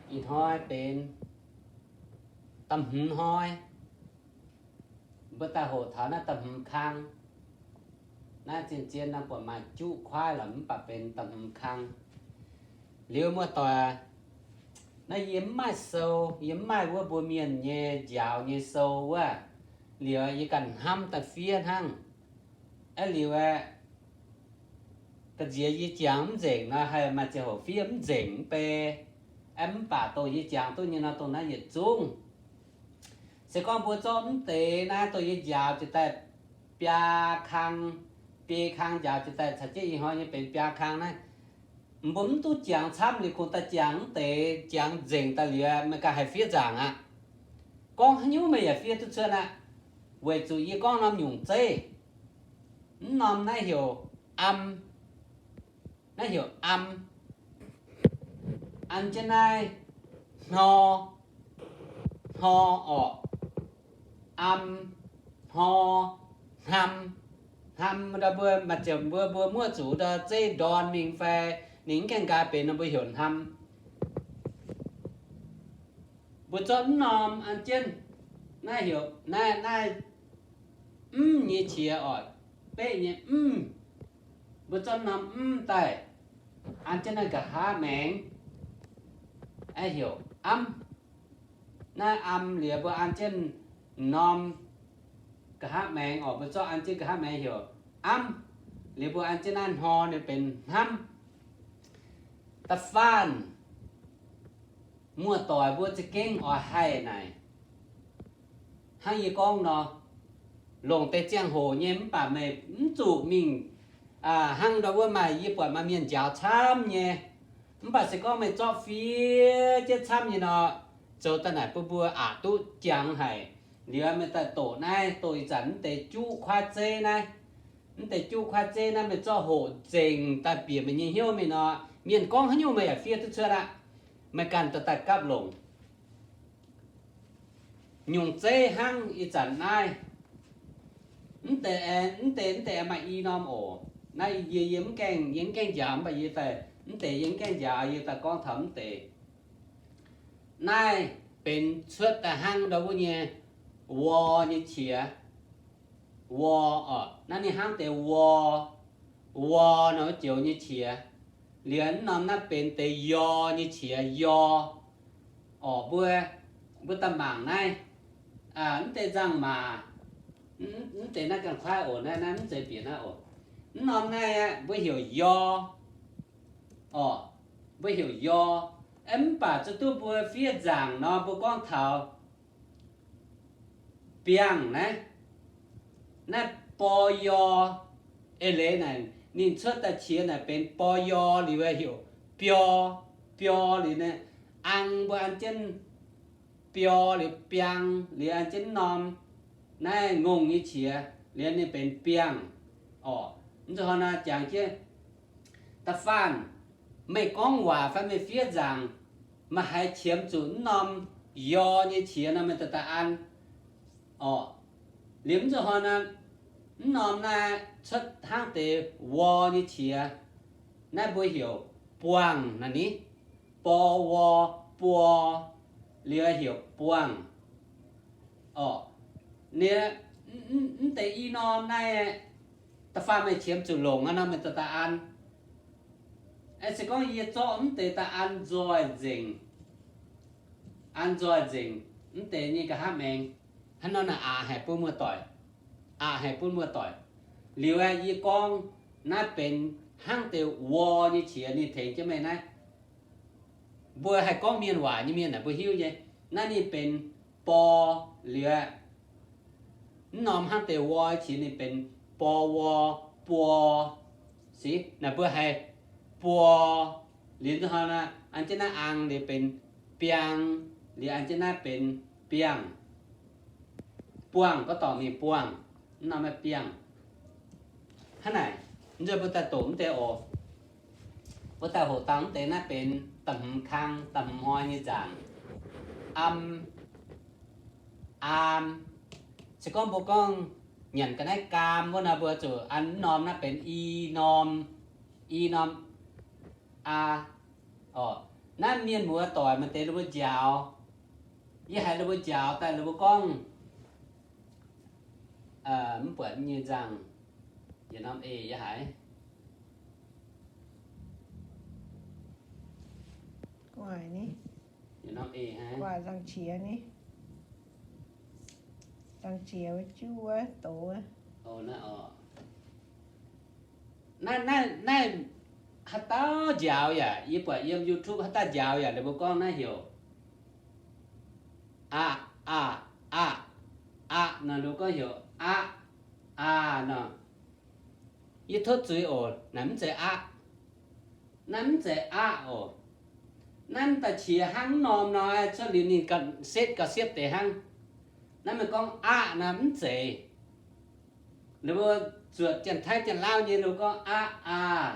Ih hnoi benx da'hmz hnoi. Mbuo daaih hoqc taux naaiv da'hmz kang. Naaiv zien-zien naaiv buatc maaih juqv kuaaiv lorqc, mv baac benx da'hmz kang. Liuz muoz-doic, naaiv yie mv maaih sou, yie mv maaih wuov mbuo mienh nyei njaaux nyei sou wuov. Liuz yie ganh hnamv daaih fiev hnangv. Aeqv, liuz aeqv, ga'nziex yie jangx mv nzengc nor, haih maaih ziangh hoc fiev mv nzengc mv bei. Aeqv, mv baac dongh yie jangx duqv nyei nor, dongh naaiv yietc zungv. Se gorngv mbuo zorqv mv deix naaiv dongh yie njaaux jiex daaih biaa kang, biei kang njaaux jiex daaih caux jienv ih hnoi nyei benx biaa kang naaiv, mbuo mv duqv jangx camv liuz kungx daaih jangx mv deix, jangx nzengc daaih liuz meih ganh haih fiev nzaangc aqv. Gorngv haaix nyungc meih yaac fiev duqv cuotv aqv, weic zuqc yie gorngv norm nyungc zeiv. Mv norm naaiv heuc am, naaiv heuc am. An jienv naaiv hnor, hnor orqc. Am, hnor, hnam. Hnam ndau mbuo maaih ziouc mbuo, mbuo muoqv zuqc ndau zeiv ndorn mingh fai ninh mv gaengh nqaai benx nor mbuo heuc hnam. Mbuo zorqv mv norm an jienv naaiv heuc naaiv, naaiv mv nyei qiex orqc, beqv nyei mv. Mbuo zorqv norm mv daaih an jienv naaiv nqa'haav maengx, aeqv, heuc amv. Naaiv am liuz mbuo an jienv norm nqa'haav maengx orqc, mbuo zorqv an jienv nqa'haav maengx heuc amv. Liuz mbuo an jienv naaiv hnor ninh benx hnamv. Da'faanh muoz-doic mbuo za'gengh oix haih naaic, hnangv yie gorngv nor, longc deix ziangh hoc nyei mv baac meih mv zuqc mingh hnangv ndau wuov maaih yie buatc maaih mienh njaaux camv nyei. Mv baac se gorngv meih zorqv fiev jienv camv nyei nor, zoux daaih naaic bun mbuo aqc duqv jangx haic. Liuz meih daaih doqc naaiv, doqc ih zanc mv deix juqv kuaaiv zeiv naaiv. Mv deix juqv kuaaiv zeiv naaiv meih zorqv hoqc nzengc daaih bieqc meih nyei hnyouv mingh nor, mienh gorngv haaix nyungc meih yaac fiev duqv cuotv aqv. Meih ganh daaih daaih gapv longc. Nyungc zeiv hnangv ih zanc naaiv, mv deix, mv deix, mv deix aengx maaih i norm oc. Naaiv yie, yie mv gaengh, yie mv gaengh njaaux, mv baac yie daaih, mv deix yie mv gaengh njaaux, yie daaih gorngv taux mv deix. Naaiv benx cuotv daaih hnangv ndau wuov nyei wor nyei qiex. Wor orqc, naaiv ninh hnangv deix wor, wor nor joux nyei qiex. Liuz mv norm naaiv benx deix yor nyei qiex, yor. Orqc, mbuo, mbuo daaih mangc naaiv, mv deix nzangc maac, mv deix naaiv ganh kuaaiv oc, naaiv, naaiv mv zeiz bieqc naaiv oc. Mv norm naaiv aqv, mbuo heuc yor. Orqc, mbuo heuc yor. Mv baac zuqc duqv mbuo fiev nzaangc nor, mbuo gorngv taux biangh naaiv, naaiv bor yor. Eix leiz naaic ninh cuotv daaih qiex naaic benx bor yor liuz heuc bior, bior liuz naaiv, ang mbuo an jienv bior liuz biang liuz an jienv norm naaiv ngongh nyei qiex liuz ninh benx biangh. Orqc, mv zuqc hnoi naaiv jangx jienv da'faanh meih gorngv waac fai meih fiev nzaangc, meih haiz qiemx zuqc mv norm yor nyei qiex nor meih daaih daaih an. Orqc, liuz mv zuqc hnoi naaiv, mv norm naaiv cuotv hnangv deix wor nyei qiex, naaiv mbuo heuc buangh naaiv ni, bor wor, buor, liuz heuc buangh. Orqc, mv deix i norm naaiv, da'faanh meih qiemx zuqc longc aqv nor meih daaih daaih an. Se gorngv yie zorqv mv deix daaih an nzoih nzengc, an nzoih nzengc mv deix nyei nqa'haav maengx, hnangv nor naaic aqc haic bun muoz-doic, aqc haic bun muoz-doic. Liuz aeqv, yie gorngv naaiv benx hnangv deix wor nyei qiex ninh tengx jienv meih naaiv. Mbuo haih gorngv mienh waac nyei mienh naaic mbuo hiuv nyei. Naaiv ninh benx bor liuz aeqv, mv norm hnangv deix wor qiex ninh benx bor wor, buo. Sic, naaic mbuo haih buo. Liuz hnoi naaiv an jienv naaiv ang liuz benx biang, liuz an jienv naaiv benx biangh. Buangh, gorngv dorngc mingh buangh, mv norm naaiv biangh. Hnangv naaic, nzunc mbuo daaih doqc mv deix oc. Mbuo daaih hoqc dangh mv deix naaiv benx da'hmz kang, da'hmz hnoi nyei nzaangc. Am, aam. Se gorngv mbuo gorngv nyanc ga'naaiv gaam wuov nor, mbuo zuqc an mv norm naaiv benx i norm, i norm aa. Orqc, Naaiv mienh muoz doic maaih deix ninh mbuo njaaux. Yie haiz ninh mbuo njaaux daaih ninh mbuo gorngv, mv buatc nyei nzangc, yietc norm eix yie haiz. Yietc norm eix haiz. Naaiv, naaiv, naaiv haaix dauh njaaux yaac, yie buatc yiem YouTube haaix dauh njaaux yaac ninh mbuo gorngv naaiv heuc aqv, aqv, aqv, aqv nor, ninh mbuo gorngv heuc aqv, aa nor. Yie tov zuiz oc, naaiv mv zeiz aqv. Naaiv mv zeiz aqv oc. Naaiv daaih qiex hnangv mv norm nor, cuotv liuz ninh gauh setv gauh siepv deix hnangv. Naaiv meih gorngv aqv naaiv mv zeiz. Ninh mbuo zuotc Janx-Taiv Janx-Lauv nyei ninh mbuo gorngv aqv, aa,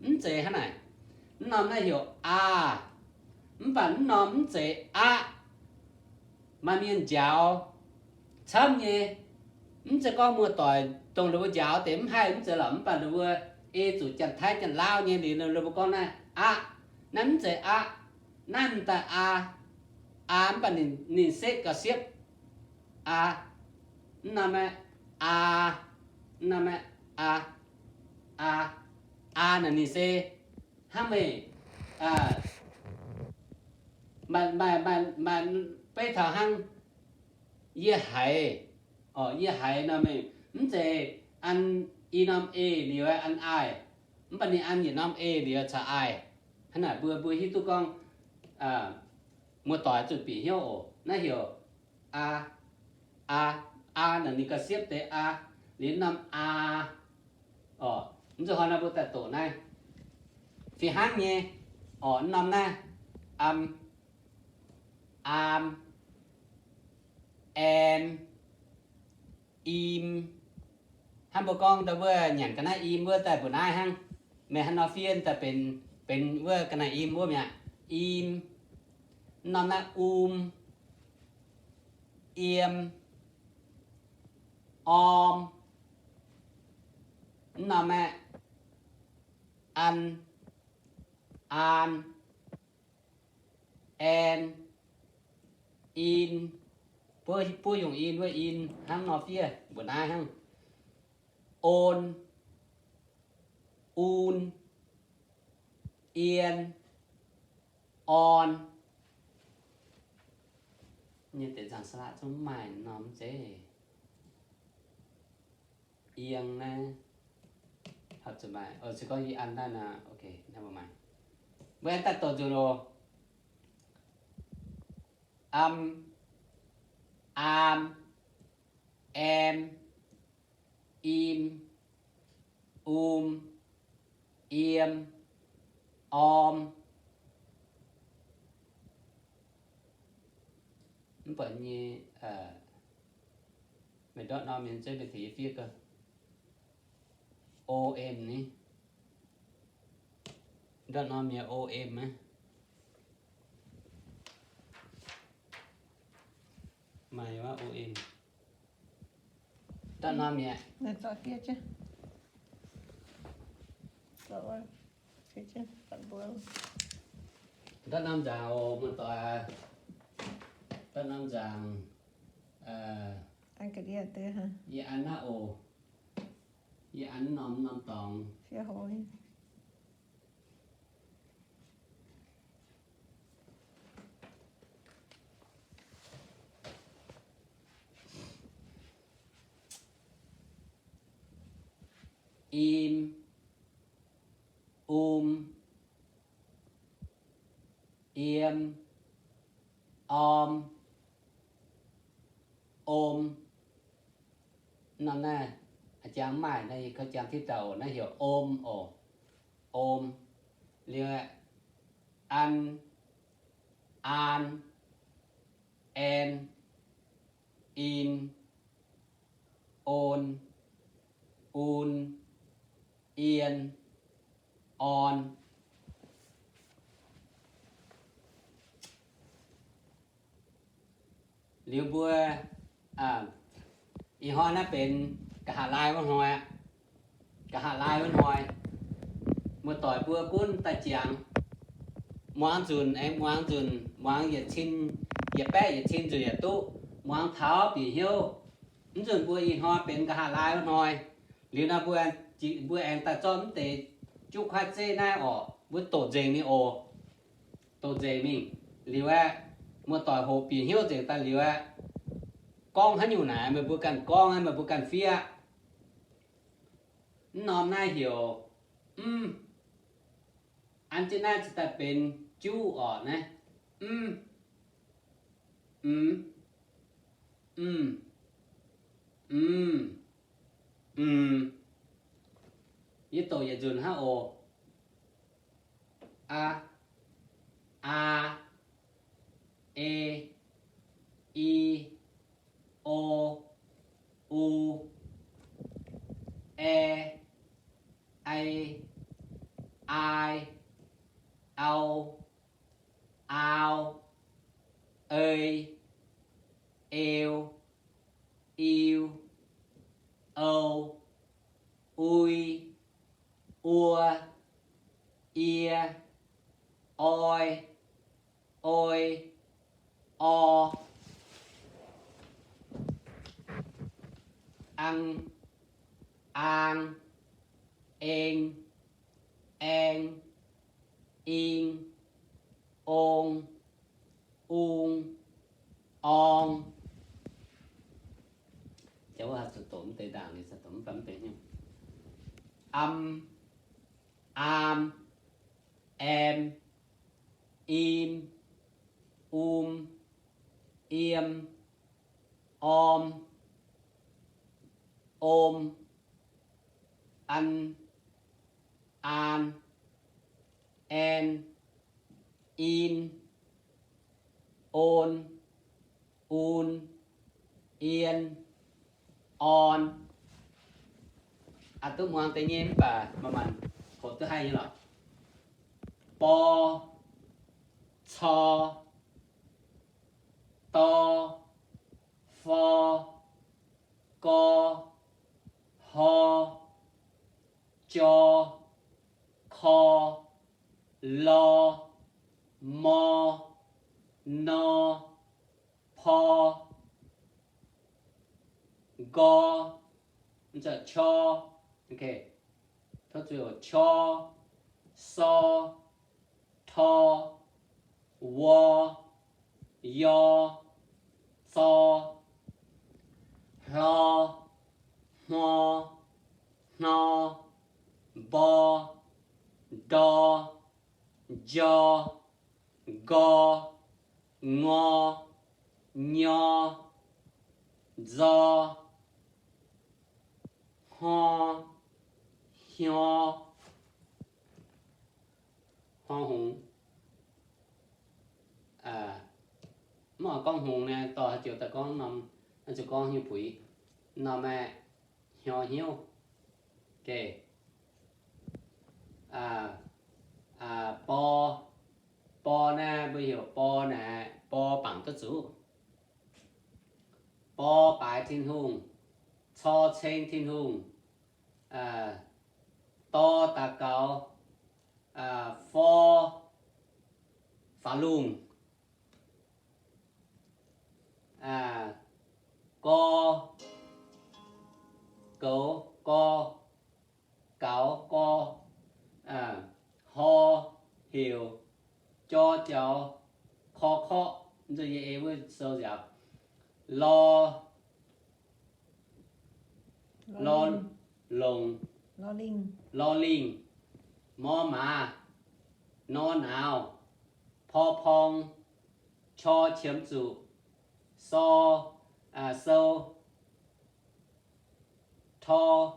mv zeiz hnangv naaic. Mv norm naaiv heuc aa. Mv baac mv norm mv zeiz aqv. Maaih mienh njaaux camv nyei. Mv zeiz gorngv muoz-doic dongh ninh mbuo njaaux deix mv haih mv zeiz lorqc, mv baac ninh mbuo ei zuqc Janx-Taiv Janx-Lauv nyei liuz ninh mbuo gorngv naaiv aqv. Naaiv mv zeiz aqv. Naaiv m'daaih aa. Aa mv baac ninh, ninh setv gauh siepv. Aa, mv norm aeqv, aa, mv norm aeqv, aa, aa, aa naaic ninh se hnangv meih, maaih, maaih, maaih beiv taux hnangv yie haiz, orqc, yie haiz nor meih mv zeiz an i norm eix liuz an aih, mv baac ninh an yietc norm eix liuz caux aih. Hnangv naaic mbuo, mbuo hiuv duqv gorngv muoz-doic zuqc bieqc hnyouv oc. Naaiv heuc aa, aa, aa naaic ninh gauh siepv deix aa, liuz norm aa. Orqc, mv zuqc hnoi nor mbuo daaih doqc naaiv fih hnangv nyei. Orqc, mv norm naaiv, am, aam, aen, im. Hnangv mbuo gorngv ndau wuov nyanc ga'naaiv im wuov daaih mbuo naaiv hnangv. Meih hnangv nor fiev daaih benx, benx wuov ga'naaiv im wuov mi'aqv. Im. Mv norm naaiv um, iem, orm. Mv norm aeqv, an, aan, aen, in. Buov, buov yungh in wuov in hnangv nor fiev mbuo naaiv hnangv. On, un, ien, orn. Nyei deix nzangc saqlaqv zungv maaih norm zeiv. Ieng naaiv, hapv zuqc maaih, se gorngv yie an daaih nor, mbuo aengx daaih doqc nzunc oc. Am, aam, aen, im, um, iem, orm. Mv baac nyei, meih ndortv norm mienh zeiv meih tengx yie fiev gau. O M ni. Ndortv norm mienh O M aqv. Maaih O M. Ndortv norm mienh. Ndortv norm nzaangc oc, muoz-doic. Ndortv norm nzaangc. Yie an naaiv oc. Yie an norm, norm dorngx. Im, um, iem, orm, om. Norm naaiv, a'jang maaih naaiv, yie kaux jang tipv dauh oc, naaiv heuc om oc. Om. Liuz, an, aan, aen, in, on, un, ien, orn. Liuz mbuo, ih hnoi naaiv benx nqa'haav laai wuov hnoi aqv. Nqa'haav laai wuov hnoi, muoz-doic mbuo gunv daaih ziangx. muangx nzunc aengx muangx nzunc, muangx yietc cin, yietc baeqv yietc cin nzunc yaac duqv. Muangx taux bieqc hnyouv. Mv nzunc mbuo ih hnoi benx nqa'haav laai wuov hnoi. Liuz nor mbuo, mbuo aengx daaih zorqv mv deix juqv kuaaiv zeiv naaiv orqc, mbuo doqc nzengc mingh oc. Doqc nzengc mingh liuz aeqv, muoz-doic hoqc bieqc hnyouv nzengc daaih liuz aeqv, gorngv haaix nyungc naaic meih mbuo ganh gorngv, meih mbuo ganh fiev. Mv norm naaiv heuc mv. An jienv naaiv cingx daaih benx juqv orqc naaiv. Mv, m, m, m, m. Yie doqc yietc nzunc hnangv oc. A, a, e, i, o, u, ae, ai, aai, au, aau, ei, eu, iu, ou, ui, uo, ie, oi, oi, o, ang, aang, eng, aeng, ing, ong, ung, orng. Am, aam, aem, im, um, iem, orm, om, an, aan, aen, in, on, un, ien, orn. Aa, duqv muangx deix nyei mv baac manc-manc hoqc duqv haih nyei lorqc. Bor, cor, dor, for, gor, hor, jor, kor, lor, mor, nor, por, nqor, cor, cor, sor, tor, wor, yor, zor, hlor, hmor, hnor, mbor, ndor, njor, nqor, ngor, nyor, nzor, hmor, hnyor, hmor hngongx. Mv oix gorngv hngongx naaiv, dorh haaix joux daaih gorngv norm, zuqc gorngv hnyouv puix norm aeqv, hnyor hnyouv. Bor, bor naaiv mbuo heuc bor naaic, bor bangc duqv zuqc. Bor baaix Tin-Hungh, cor ceng Tin-Hungh, dor daux gaux, for faaux lungh, gor, goux, gor, gaux, gor, hor, heuc, jor, jaux, kor, korqv, yie ei wuov sou nziaaux, lor, lor, longc, lor, lingh, mor, maaz, nor, nauz, por, porng, cor, qiemx zuqc, sor, sou, tor,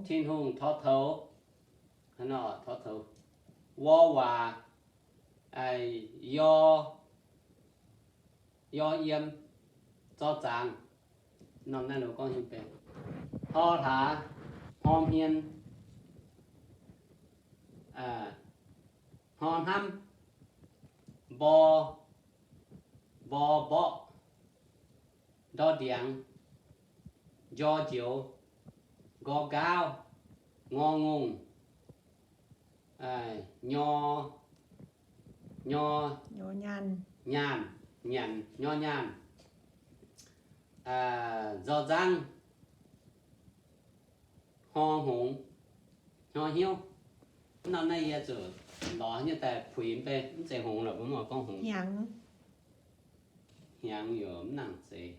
Tin-Hungh, tor, toux, tor, toux, wor, waac, yor, yor, yiem, zor, zaangc. Norm naaiv gorngv hmien benx hor hlaax, hmor hmien, hmor hnamv, mbor, mbor mborqv, ndor ndiangx, njor njoux, nqor nqaauv, ngor ngongh, nyor, nyor, nyaanh, nyanc, nyor nyaanh, nzor nzangv, hno hngongx, hno hnyouv. Mv norm naaiv yie zuqc lorz nyei daaih puix mv bei, mv zeiz hngongx lorqc, mbuo mv oix gorngv hngongx. Hnyangx yaac mv nangc zeiz.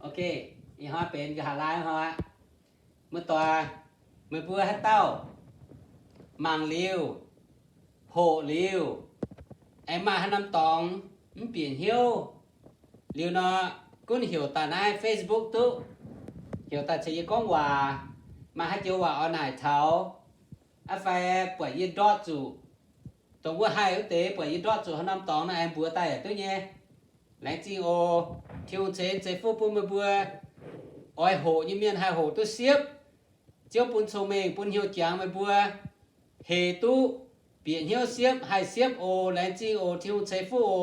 Ok, ih hnoi benx nqa'haav laai hnoi aqv. Muoz-doic, meih mbuo haaix dauh mangc liuz, hoqc liuz, aengx maaih haaix norm dorngx mv bieqc hnyouv liuz nor, gunv heuc daaih naaiv Facebook duqv, heuc daaih ceix yie gorngv waac, maaih haaix joux waac oix naaic taux, aa fai buatc yie ndortv zuqc, dongh wuov haih wuov deix buatc yie ndortv zuqc haaix norm dorngx nor, aengx mbuox daaih yaac duqv nyei. Laengz zingh oc. Tin-Hungh ceix, ceix fuqv bun meih mbuo oix hoqc nyei mienh haih hoqc duqv siepv. Ziouv bun cong-mengh bun hnyouv jangx meih mbuo hec duqv bieqc hnyouv siepv, haih siepv oc. Laengz zingh oc. Tin-Hungh ceix fuqv oc.